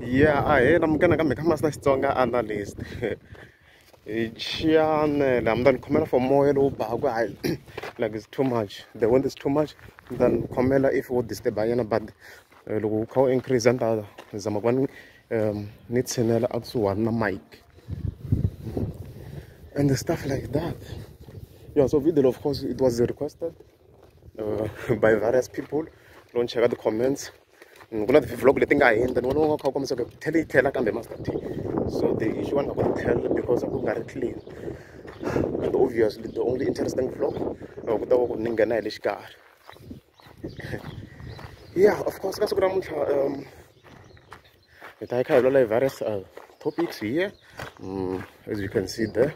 Yeah, ahee namukela nakambe ka Master Xitsonga Analyst hi channel mi ta ni khomela for moya lowu baku hayi like it's too much, the wind is too much. Mi ta ni khomela if wo disturb nyana, but loko wu kha wu increase ni ta zama ku va ni ni tshinela ekusuhani na mic and stuff like that. Yeah, so video, of course, it was requested by various people. Loko ni cheka ti-comments, ku na ti-vlog leti nga hundza, ni vona va kha va kombisa ku tlhela yi tlhela kambe Master T. So the issue one nga koti tlhela because a ku nga ri clean, and obviously the only interesting vlog ku ta va ku ni nghena hi le xikarhi. Yeah, of course, ka siku namuntlha hi ta hi kha hi vulavula hi various topics here. As you can see there,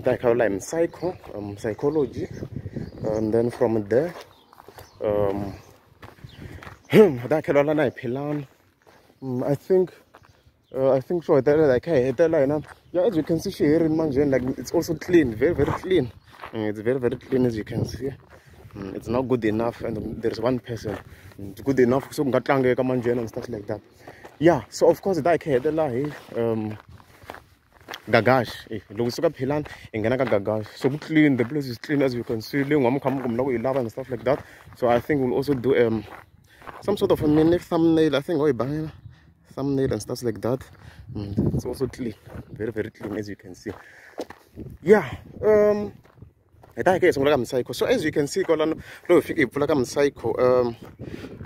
ta hi kha hi vulavula hi psychology, and then from there hi ta hi kha hi vulavula na hi Philani. I think swo hetelela hi kha hi hetelela hina. Yeah, as you can see, xi herini manjeni, like it's also clean, very very clean. It's very very clean, as you can see. It's not good enough, and there's one person. It's good enough so ku nga tlangeka manjeni and stuff like that. Yeah, so of course hi ta hi kha hi hetelela hi Gagash. Loko suka Philani hi nghena ka Gagash. So ku clean, the place is clean, as you can see. Leyi n'wa mi kha mi ku mi lava ku yi lava and stuff like that. So I think we'll also do some sort of a mini thumbnail. I think, oh, thumbnail and stuff like that. It's also clean, very very clean, as you can see. Yeah, hi ta hi kha hi sungula ka Psycho. So as you can see kwalano, loko hi fika hi pfula ka Psycho,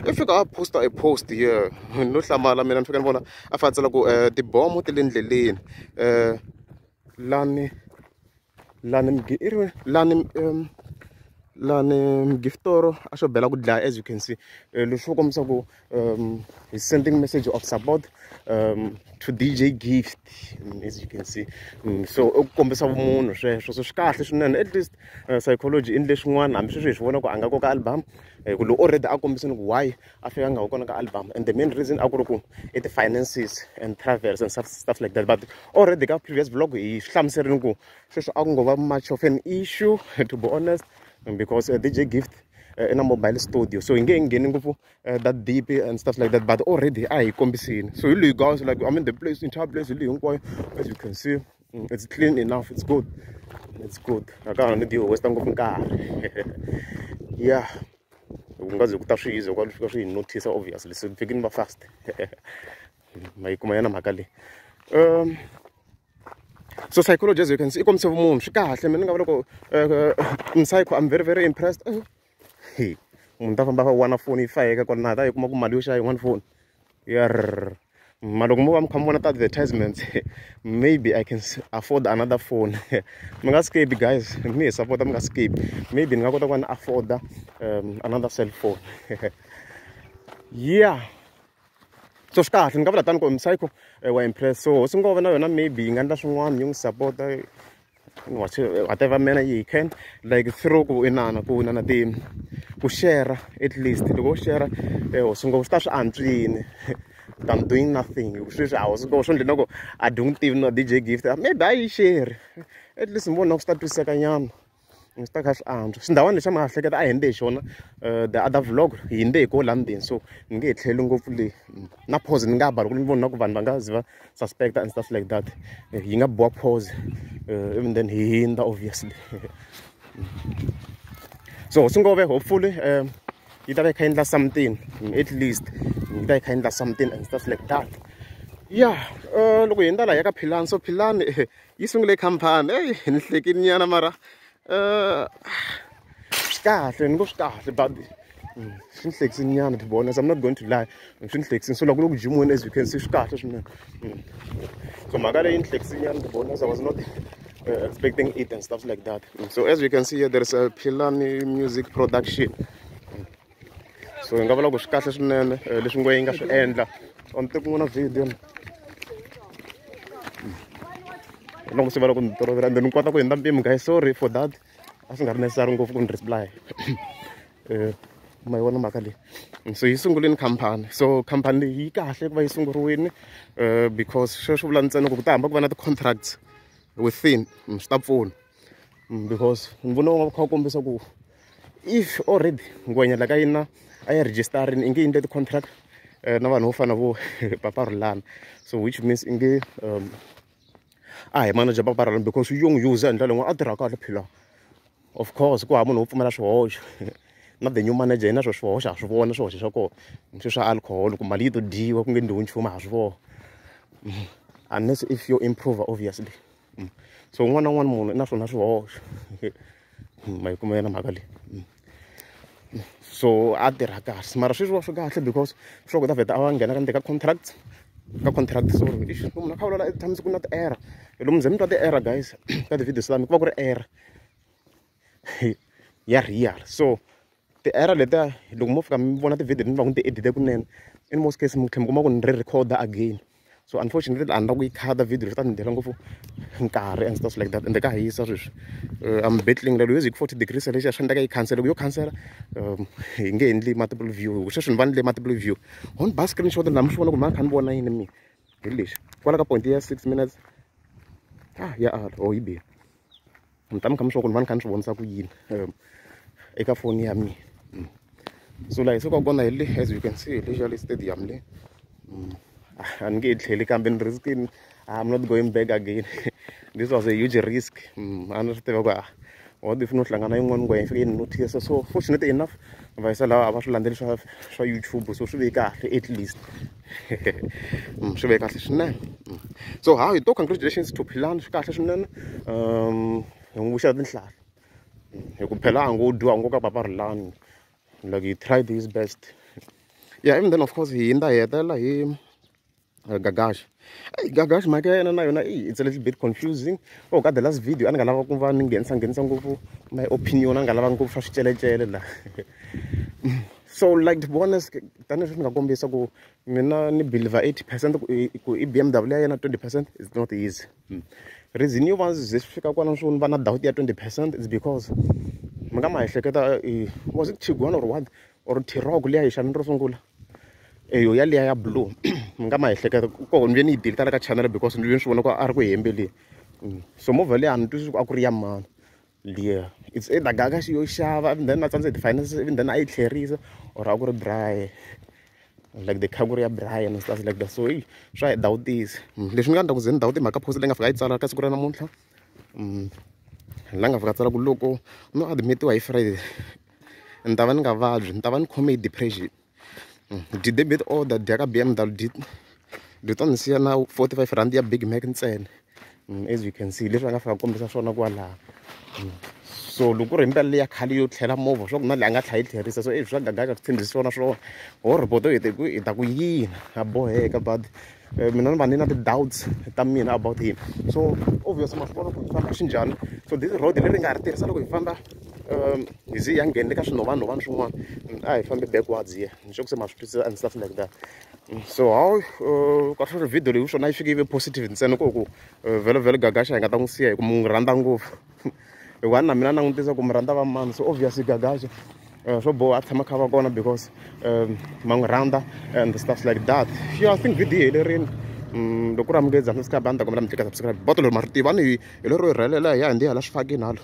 i fika a posta a post here. No hlamala mina, ni fika ni vona a fa tsala ku tibomo ti le ndleleni, lani lani i ri lani lani Giftoro a xo bela ku dlaya. As you can see, leswi kombisa ku he's sending message of support to DJ Gift, as you can see. So i ku kombisa vumunhu sweswo, so swi kahle swinene. At least Psychology i endle swin'wana, hambi sweswi hi swi vona ku a nga koka album, ku loko already a kombisini ku why a fika nga kona ka album, and the main reason a ku ri ku i ti-finances and travels and stuff like that. But already ka previous vlog hi swi hlamuserini ku sweswo a ku ngo va much of an issue, to be honest, because DJ Gift in a mobile studio, so hi nge ngheni ngopfu that deep and stuff like that. But already a hi kombisini. So hi leyi, guys, like, I mean, the place, entire place hi leyi hinkwayo. As you can see, it's clean enough, it's good, it's good. A ka ha ni di waste ngopfu nkarhi. Yeah, ku nga ze ku ta swi yize kwalo fika swi hi notice, obviously. So fiki ni va fast ma yi kuma yana mhaka leyi. So Psychology, as you can see, i kombise vumunhu, swi kahle. Mina ni nga vula ku Psycho, I'm very very impressed. Hey, munhu ta famba wana foni yi fayeka kwala na ta yi kuma ku mali yo xava yin'wana foni yar ma loko mo va mi kha mi vona ti-advertisements, maybe I can afford another phone. Mi nga skip, guys, mi hi support, mi nga skip. Maybe ni nga kota ku va ni afforda another cell phone. Yeah, so swi kahle, ni nga vula tani ku Psycho wa impress. So hosi Ngove na yona maybe yi nga endla swin'wana, yi n'wi support-a whatever manner yi can, like through ku inana ti ku share. At least loko u share hosi Ngove, swi ta swi antswini than doing nothing. Sweswi a hosi Ngove swo ndlela ku a dyi n'wi tivi na DJ Gift, maybe a yi share, at least ni vona ku swi ta twisiseka nyana, swi ta kha swi antswa. Xindhawana lexi a mi nga hleketa a hinde hi xona the other vlog, hi hinde hi ko London, so ni nge he tlheli ngopfu le na pause. Ni nga ba loko ni vona ku vanhu va nga zi va suspecta and stuff like that, yi nga boha pause, even then hi hindza, obviously. So hosi Ngove, hopefully yi ta va yi kha yi endla something, at least yi ta yi kha yi endla something and stuff like that. Yeah, loko hi hindza laha ya ka Philani, so Philani yi sungule khampani. Eyi, ni hlekini nyana, mara swi kahle, ni ngo swi kahle, but swi ni hlekisini nyana, to be honest. I'm not going to lie, swi ni hlekisini. So loko loko gym-weni, as you can see, swi kahle swinene. So mhaka leyi ni hlekisini nyana, to be honest. I was not expecting it and stuff like that. So as you can see here, there's a Philani Music Production. So hi nga vula ku swi kahle swinene leswi ngo yi nga swi endla. A ni teki n'wana video loko se va loko ni tolovela, and then ni kota ku hundza mpimo. Guys, sorry for that, a swi nga ri necessary ngopfu ku ni reply. Ma yi vona mhaka leyi? So yi sungulini khampani. So khampani leyi yi kahle ku va yi sunguriwini, because sweswo vula ntsena ku ta hamba ku va na ti-contracts within, swi ta pfuna, because ni vona u nga kha u kombisa ku if already ngwenya la ka yina a yi registerini, i nge endle ti-contract. Na vanhu vo fana vo Papa Rhulani. So which means inge a hi manager Papa Rhulani because yo n'wi use hi ndlela yin'wana a tirha kahle phela. Of course ku hava munhu wo pfumala swihoxo. Na the new manager yi na swo swihoxo ha swi vona swihoxo swa kona. Sweswi swa alcohol ku mali yi to dyiwa ku nge endliwi nchumu ha swi vona. Unless if yo improve obviously. So un'wana na un'wana munhu i na swona swihoxo. Ma yi kuma yena mhaka leyi. So a tirha kahle mara sweswi wa swi kahle because sure ku ta vheta a va nghena ka ndzeni ka contracts ka contract, sorry. Ixi, munhu a kha a vulavula at times ku na ti-error. Lomu ze mi twa ti-error guys ka ti-videos ta mina ku va ku ri error ya real. So ti-error letiya loko mo fika mi vona ti-video ni va ku ni ti edit kunene, in most cases mi tlhela mi kuma ku ni re-record again. So unfortunately a ni la ku yi khata video swi ta ni dyela ngopfu nkarhi and stuff like that, ende ka hisa sweswi. I'm battling loko yo ze yi ku 40 degrees Celsius swi endleka yi cancel. Loko yo cancel hi nge endli multiple view. Sweswi ni va ni le multiple view ho ni ba screenshot la mi swi vona ku ma kha ni vona yini mina hi lexi kwala ka point ya 6 minutes ya ala oh yi bile mi ta mi kha mi swi vona ku ni va ni kha ni swi vonisa ku yini eka foni ya mina. So laha hi suka kona hi le, as you can see, hi le xa le stadium le. A ni nge he tlheli kambe ni risk-ini. I'm not going back again. This was a huge risk. A ni swi tiva ku what if no hlangana yin'wana ngwenya yi fika yi ni notice. So fortunately enough vayisa lava a va swi landzeli swa YouTube, so swi ve kahle at least. Swi ve kahle swinene. So ha hi to congratulations to Philani, swi kahle swinene. Hi n'wi vuxela tinhlahla hi ku phela a ngo dyiwa ngo ka Papa Rhulani, like he tried his best. Yeah, even then of course hi hindza hi hetelela hi Gagash. Hey, Gagash mhaka ya yena na yona it's a little bit confusing. Oh, ka the last video a ni nga lava ku va ni nghenisa ngopfu my opinion, a ni nga lava ngopfu swa swicelecele la. So like to be honest, tanihileswi ni nga kombisa ku mina ni believe 80% ku i BMW ya yena, 20% is not easy. Reason yo va ze swi fika kwalano swo ni va na doubt ya 20% is because mi nga ma ehleketa was it Tiguan or what or T-Roc liya hi xavini ro sungula eyo ya liya ya blue. Mi nga ma ehleketa koho ni ve ni yi delete la ka channel because ni ve ni swi vona ku a ri ku hembeleni. So movha liya a ni twisisi ku a ku ri ya mani liya. It's either Gagash yo xava even then a tsandze hi ti-finance even then a yi tlherisa, or a ku ri Brian, like the car ku ri ya Brian and stuff like that. So swa hi doubtisa. Leswi ni nga endla ku ze ni doubt mhaka post leyi nga fika yi tsala ka siku ra namuntlha. La nga fika tsala ku loko no admitiwa hi Friday ni ta va ni nga vabyi, ni ta va ni khome hi depression. Di-debit order dya ka BMW di ta ni siya na 45 rand ya Big Mac ntsena. As you can see leswi a nga fika kombisa swona kwalaha. So loko ku ri himpela leya khale yo tlhela movha swa ku na leyi a nga tlhela yi tlherisa, so swa Gagash swi tshembisi swona swona ho report hi ku hi ta ku yini a boheka, but mina ni va ni na ti-doubts ta mina about him. So obviously ma swi vona ku hi famba xinjhani. So this road leri nga ri tirhisa loko hi famba hi ze hi ya ngheni ka swinovanovani swin'wana, a hi fambi backwards here ni sure ku se ma swi twisisa and stuff like that. So how kahle video leyi swona yi fike yi ve positive ntsena ku vhele vhele Gagash hi nga ta n'wi siya hi ku mu rhandza ngopfu, hikuva na mina langutisa ku mi rhandza va mani. So obviously Gagash swo boha a tshama kha va kona because ma n'wi rhandza and stuff like that. Yeah, I think video yi helerile. Loko ku ri amukeza subscribe a ni ta kombela mi tlika subscribe button leri ma ri tiva ni hi lero hi rhelela hi ya hi ndi hala swifakini hala.